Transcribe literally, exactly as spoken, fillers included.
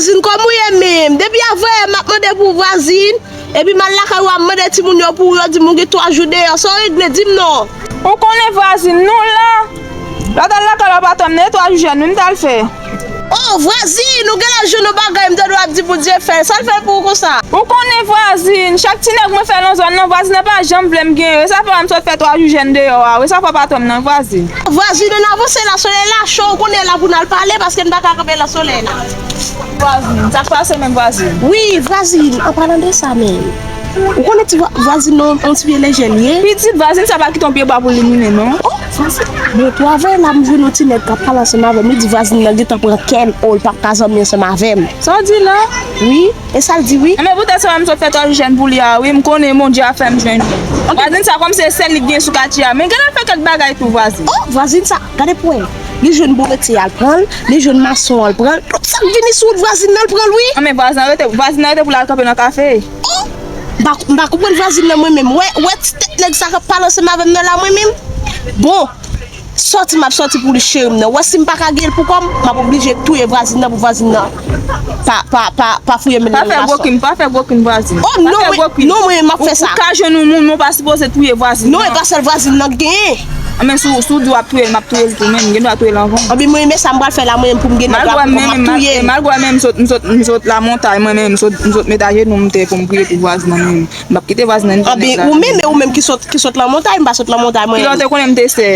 Vwazin, kòman w ye menm? Depi avanyè m ap mande pou vwazin, epi m al lakay ou a m mande timoun yo pou ou, yo di m ou gen twa jou deyò. Sa w regle, di m non. Ou konnen vwazin, nou la. Lè w t al lakay ou a patwon m nan, e twa jou jèn wi m t al fè. O, vwazin, ou genlè jwenn yon bagay, m tande w ap di Bondye fè l. Sa l fè l pou ou konsa? Ou konnen vwazin, chak ti nèg mwen fè nan zòn nan, vwazin nan pa janm vle m genyen. E sa fè m sot fè twa jou jèn deyò a. E sa fè patwon m nan vwazin. Vwazin, ann avanse la, solèy la cho, ou konnen la pou n al pale, paske n pa ka kanpe nan solèy la. Vwazin, sa k pase menm vwazin? Wi, vwazin, an palan de sa menm. Ou konnen ti vwa- vwazin nan, yon ti vye lejè li ye? Pitit vwazin sa pa kite yon pye bwa pou li moulen, non. O, vwazin. Bon, twavè la, m jwenn yon ti nèg k ap pale ansanm avè m. Li di vwazin nan gentan pran kè l, o, l p ap ka zanmi ansanm avè m. Sa w di la? Wi, e sa l di, wi. Enben, poutèt sa, m sot fè twa jou jèn pou li a, wi. M konnen Bondye a fè m jwenn li. Vwazin sa, kòmsi se sèl li k gen sou katye a. Men genlè fè kèk bagay tou, vwazin. O, vwazin sa, gade pou wè. Li jwenn boretye al pran l, li jwenn mason al pran l. Tout sa k vini sou wout vwazin nan, l pran l, wi. Anben, vwazin nan rete, vwazin nan rete pou l al kanpe nan kafe. O! M pa, m pa konprann vwazin nan mwen menm. Wè, wè ti tèt nèg sa k ap pale ansanm avè m nan la mwen menm. Bon, sòti m ap sòti pou li cheri m nan. Wè si m pa ka gen l pou kò m, m ap oblije touye vwazin nan pou vwazin nan pa, pa, pa, pa fouye men l nan mason. Pa fè gwo krim, pa fè gwo krim vwazin. O non, mwen, non, mwen, m ap fè sa. Ou ka jwenn yon moun, men w pa sipoze touye vwazin nan. Non, e pa sèl vwazin nan k genyen. Anben, si w, si w di w ap touye l, m ap touye l tou menm. M gen dwa touye l anvan. Anben, mwen, men sa m pral fè la, mwen, pou m gen nèg la, pou m ap touye l. Malgre mwen menm, m sot, m sot, m sot lamontay, mwen menm, m sot, m sot met ajenou m tè pou m priye pou vwazin nan mwen. M p ap kite vwazin nan touye nèg la. Anben, ou menm, e ou menm ki sot, ki sot lamontay, m pa sot lamontay, mwen. Kilè w te konnen m te sè?